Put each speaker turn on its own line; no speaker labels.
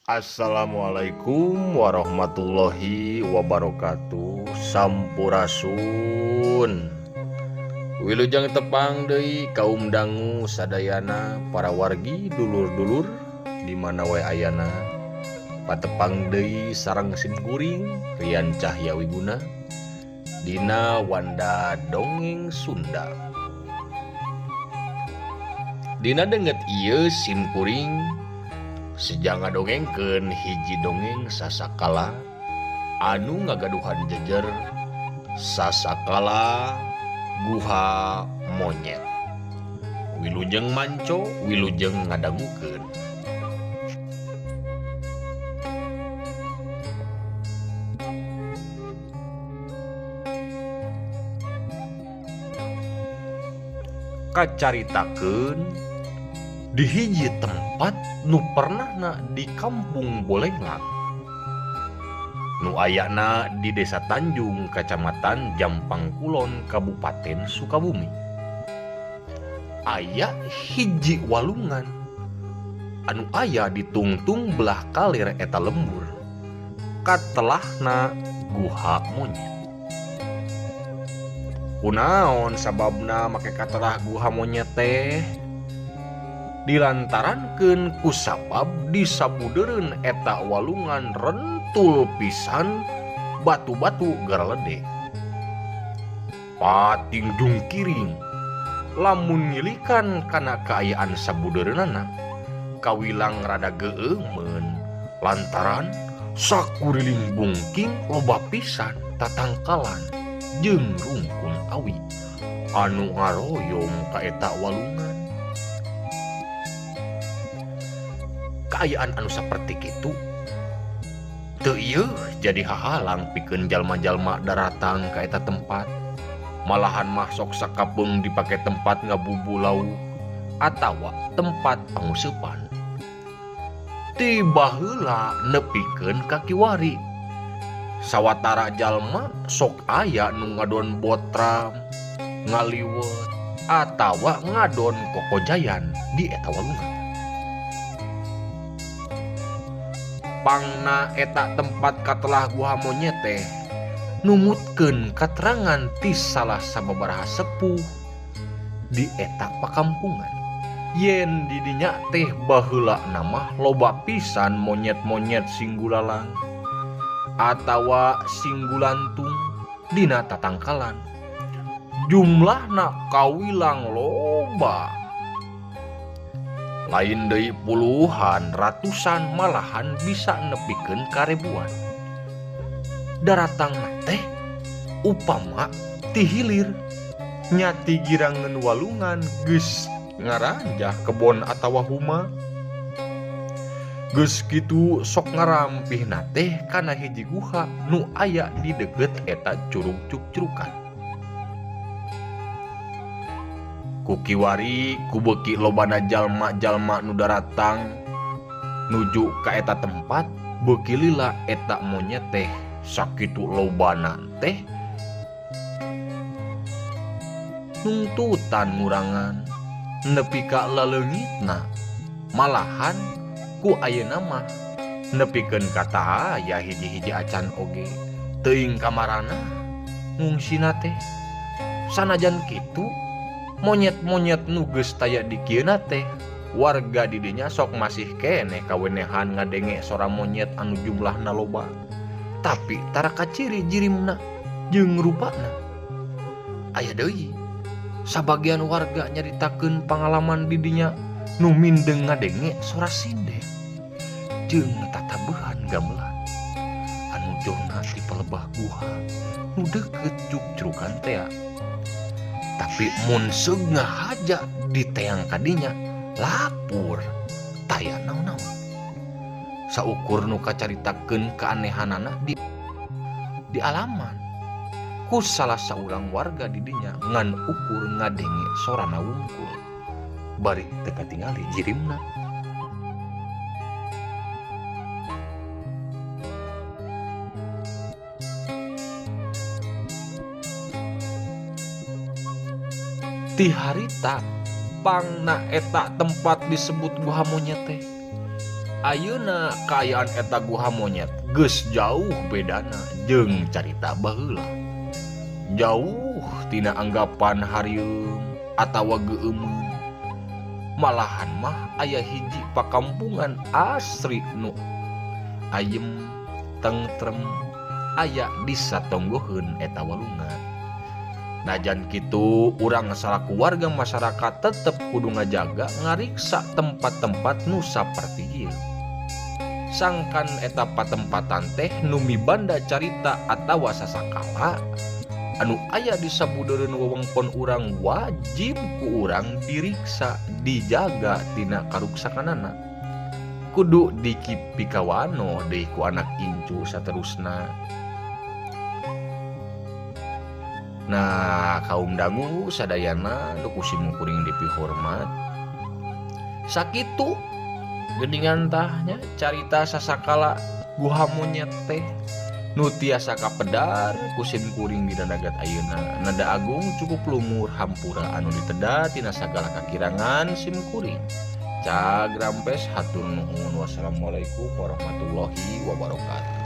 Assalamualaikum warahmatullahi wabarakatuh. Sampurasun. Wilujeng tepang deui kaum dangu sadayana para wargi dulur-dulur di mana wae ayana. Patepang deui sareng simkuring Rian Cahya Wiguna dina Wanda Dongeng Sunda. Dina danget ieu simkuring seja ngadongengkeun hiji dongeng sasakala anu ngagaduhan jejer Sasakala Guha Monyet. Wilujeng manco, wilujeng ngadangukeun. Kacaritakeun di hiji tempat nu pernahna di Kampung Bolengang nu ayana di Desa Tanjung, Kacamatan Jampang Kulon, Kabupaten Sukabumi. Aya hiji walungan anu aya ditungtung belah kalir eta lembur katelahna Guha Monyet. Kunaon sababna make katelah Guha Monyet teh? Dilantarankeun ku sabab di sabudeureun eta walungan rentul pisan batu-batu garalede. Pating jungkiring lamun ngilikan kana kaayaan sabudeureunana kawilang rada geeumeun lantaran sakuriling bungking loba pisan tatangkalan jeung rungkun awi anu ngaroyom ka eta walungan. Kaayaan anu saperti kitu teu ieu jadi hahalang pikeun jalma-jalma daratang ka eta tempat. Malahan mah sok sakapeung dipake tempat ngabubu lauk atawa tempat panguseupan. Ti baheula nepikeun ka kiwari sawatara jalma sok aya nu ngadon botram, ngaliwet atawa ngadon kokojayan di eta walungan. Pangna eta tempat katelah Guha Monyet teh numutkeun katerangan ti salah sababaraha sepuh di eta pakampungan. Yen didinya teh baheula mah loba pisan monyet-monyet singgulalang atawa singgulantung dina tatangkalan. Jumlahna kawilang loba. Lain deui puluhan, ratusan, malahan bisa nepikeun ka ribuan. Daratangna teh upama ti hilir nyati girangeun walungan geus ngaranjah kebon atawa huma. Geus kitu sok ngarampihna teh kana hiji guha nu aya di deukeut eta curug cukcrukan. Ku kiwari ku beuki lobana jalma-jalma nu daratang nuju ka eta tempat, beuki lila eta monyet teh sakitu lobana teh nungtutan ngurangan nepi ka laleungitna. Malahan ku ayeuna mah nepikeun ka aya hiji-hiji acan oge teuing kamarana ngungsina teh. Sanajan kitu monyet-monyet nu geus taya di kieuna teh warga di dinya sok masih keneh kawenehan ngadenge sora monyet anu jumlahna loba, tapi tara kaciri jirimna jeung rupana. Aya deui sabagian warga nyaritakeun pangalaman di dinya nu mindeng ngadenge sora sinden jeung tatabehan gamelan anu jona ti palebah guha nu deukeut cukcrukan tea. Tapi mun seug ngahaja di teang kadinya lapur taya naon-naon. Saukur nu kacaritakeun keanehanana di alaman ku salah saurang warga di dinya ngan ukur ngadenge sorana wungkul bari teu katingali jirimna. Ti harita pangna eta tempat disebut Guha Monyet teh Ayeuna kaayaan eta guha monyet geus jauh bedana jeung carita baheula. Jauh tina anggapan harieum atawa geueumeun. Malahan mah aya hiji pakampungan asri nu ayem tengrem aya di satonggoheun eta walungan. Najan kitu urang salaku warga masyarakat tetep kudu ngajaga ngariksa tempat-tempat nu saperti ieu. Sangkan eta patempatan teh nu mibanda carita atawa sasakala anu aya di sabudeureun wewengkon urang wajib ku urang diriksa dijaga tina karuksakanana. Kudu dipikawanoh deui ku anak incu saterusna. Nah kaum dangu sadayana nu ku simkuring dipihormat. Sakitu geuningan tah nya carita sasakala guha monyet teh nu tiasa kapedar ku simkuring dina dagat ayeuna. Nada agung cukup lumur hampura anu diteda tina sagala kakirangan simkuring. Cag rampes hatur nuhun. Wassalamualaikum warahmatullahi wabarakatuh.